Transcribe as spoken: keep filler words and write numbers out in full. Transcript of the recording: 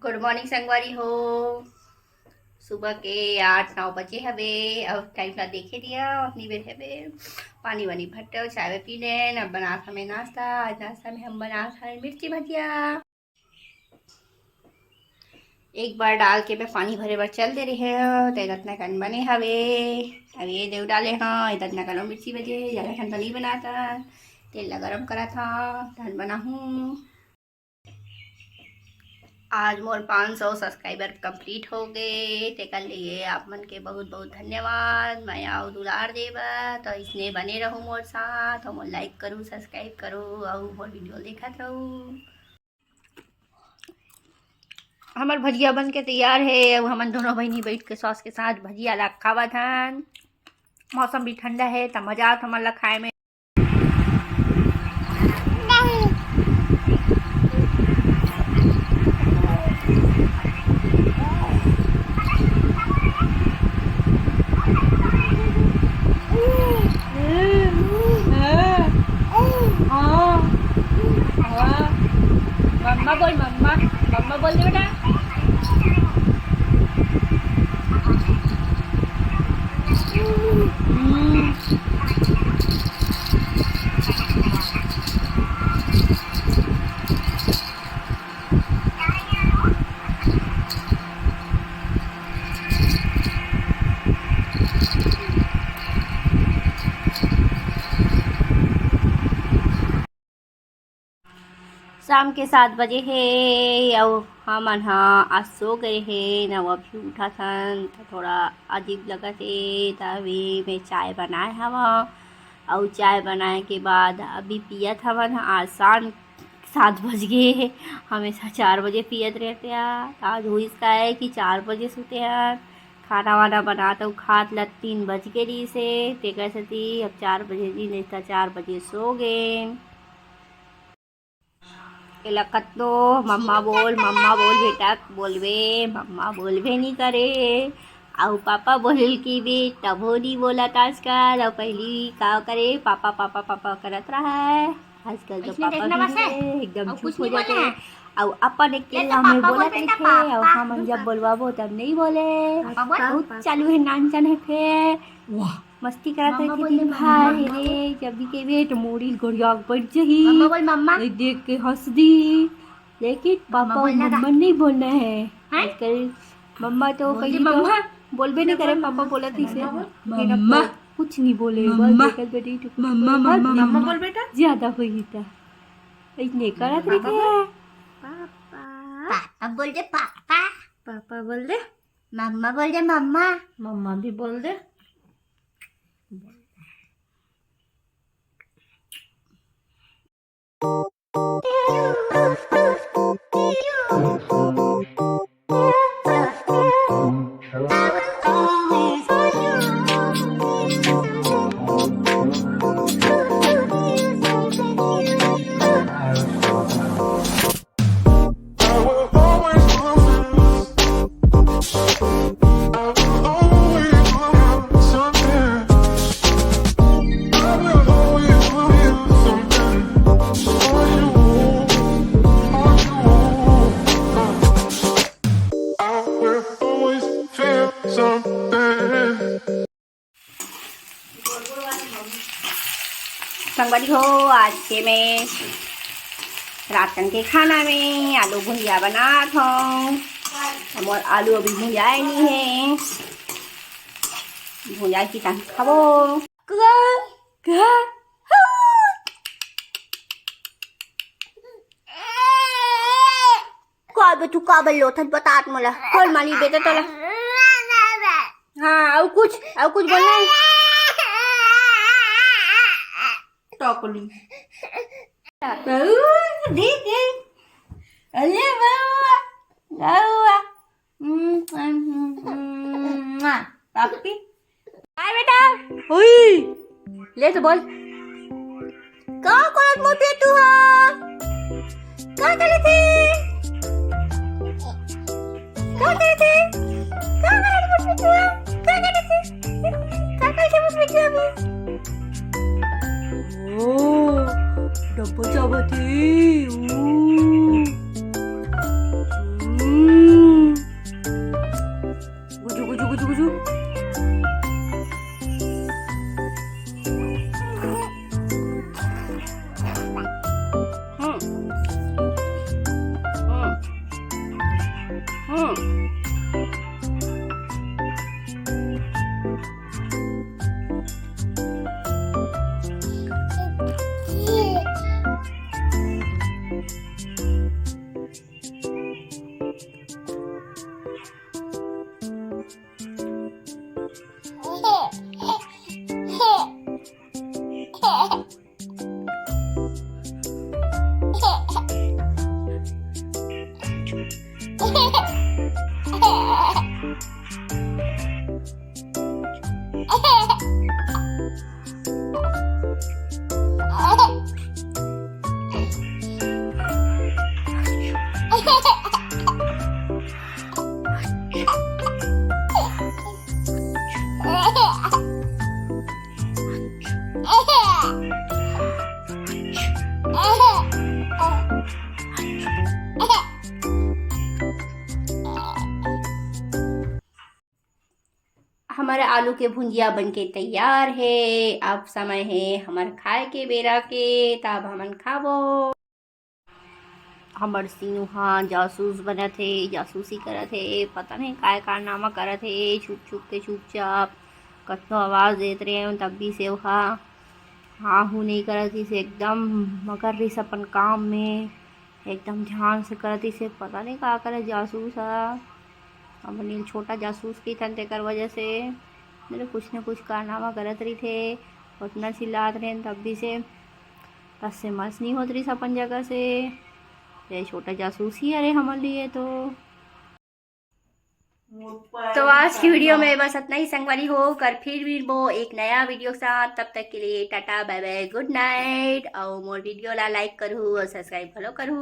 Good morning संगवारी हो। सुबह के आठ नौ बजे हवे। अब टाइम ला देखे दिया, अपनी बेर हवे। पानी वानी भरते हो, चाय वाय पी लेन। अब बनात हमें नाश्ता। आज नाश्ता में हम बनात हमें मिर्ची भजिया। एक बार डाल के मैं पानी भरे बर चल दे रहे हो, तो इतना कन बने हवे। अब ये देव डाले हाँ, इतना कन मिर्ची भजिया, ज़्यादा ठंडा नहीं बनाता। तेल ला गरम करा था, ठंड बना हूँ। आज मोर पाँच सौ subscriber complete हो गए, तेकर लिए आप मन के बहुत बहुत धन्यवाद। मया अउ दुलार देवा, तो इसने बने रहू मोर साथ, और मोर like करू, subscribe करू, और मोर video देखत रहू। हमर भजिया बन के तैयार है। अब हमन दोनों बहिनी बैठ के सॉस के साथ भजिया ला खावत हन। मौसम भी ठंडा है, त मजा आत हमन ला खाए में। मम्मा बोल, मम्मा। मम्मा बोल दे बेटा। हम्म। शाम के सात बजे हे, अउ हमन ह आज सो गए हे न, अभी उठत हन त थोड़ा अजीब लगत हे। त अभी मैं चाय बनाए हवं, अउ चाय बनाए के बाद अभी पियत हवन। आज शाम सात बज गए हे, हमेशा चार बजे पियत रहते हैं। त आज होइस का है कि चार बजे सुते हैं, खाना वाना बनात अउ खात ला तीन बज के रहिस हे, तेकर सेती अब चार बजे, नहीं त चार बजे सो गए। एला कतनो मम्मा बोल, मम्मा बोल बेटा, बोलबे, मम्मा बोलबे नहीं करे। अउ पापा बोल की भी तभो नहीं बोलत आजकल। अउ पहली का करे, पापा, पापा, पापा करत रहा है। आजकल तो पापा भी नहीं है, एकदम चुप हो जाते हैं। अउ अपन अकेला में बोलत रहिथे, अउ हमन जब बोलवाबो तब नहीं बोले। बहुत चालू है, नानचन है फेर। वाह। मस्ती करत रहिथे दिन भर। रे, जब भी कहिबे त मुड़ी ल गोड़िया के बैठ जाही। मम्मा बोल, मम्मा। ए, देख के हंस दी। लेकिन पापा अउ मम्मा नहीं बोलना है। आजकल मम्मा तो कहीं तो बोलबे नहीं करे, पापा बोलत रहिसे। मम्मा। कुछ नहीं बोले, बस मम्मा। मम्मा, मम्मा, मम्मा। बोल बेटा। ज्यादा होही त। अइसने करत रहिथे। पापा। पापा बोल दे, पापा। पापा बोल दे। मम्मा बोल दे, मम्मा। मम्मा भी बोल दे। संगवारी हो, आज के मैं रातन के खाना में आलू भुंजिया बनात हूँ। हमर आलू अभी भुंजाए नहीं है, भुंजाए की तहन खाबो। का बे, तू का बे लोथन बतात मोला? खोल माली बेटा तोला। हाँ, अउ कुछ, अउ कुछ बोलना है? टोकली। बउआ, दे दे। अरे बउआ, बउआ। हम्म, हम्म, हम्म, हम्म, पापी। हाय बेटा। हुई। ले तो बोल। का करत मोर बेटू हा? का करत हे? का करत हे? का करत मोर बेटू हा? का करत हे? का करत हे मोर बेटू हा? ओ, डब्बा चाबत हे। ओ। हम्म। हमर आलू के भुंजिया बनके तैयार हे। अब समय हे हमर खाए के बेरा के, त अब हमन खाबो। हमर सीनू हा जासूस बनत हे, जासूसी करत हे, पता नहीं काय कारनामा करत हे, छुप छुप के चुपचाप। कतनो आवाज देत रहे तब भी से ओहा हाँ हूँ नहीं करत रहिस, एकदम मगन रहिस अपन काम में, एकदम ध्यान से करत रहिस। पता नहीं का करे जासूस हा, हमन छोटा जासूस कहिथन, तेकर वजह से मेरे कुछ न कुछ कारनामा करत रहिथे, उतना चिल्लात रहे तब भी से टस से मस नहीं होत रहिस अपन जगह से। ये छोटा जासूस ही हरे हमर लिए तो। तो आज की वीडियो में बस इतना ही संगवारी हो, कर फिर मिलबो एक नया वीडियो के साथ। तब तक के लिए टाटा, बाय बाय, गुड नाइट। और मोर वीडियो ला लाइक करू और सब्सक्राइब घलो करू।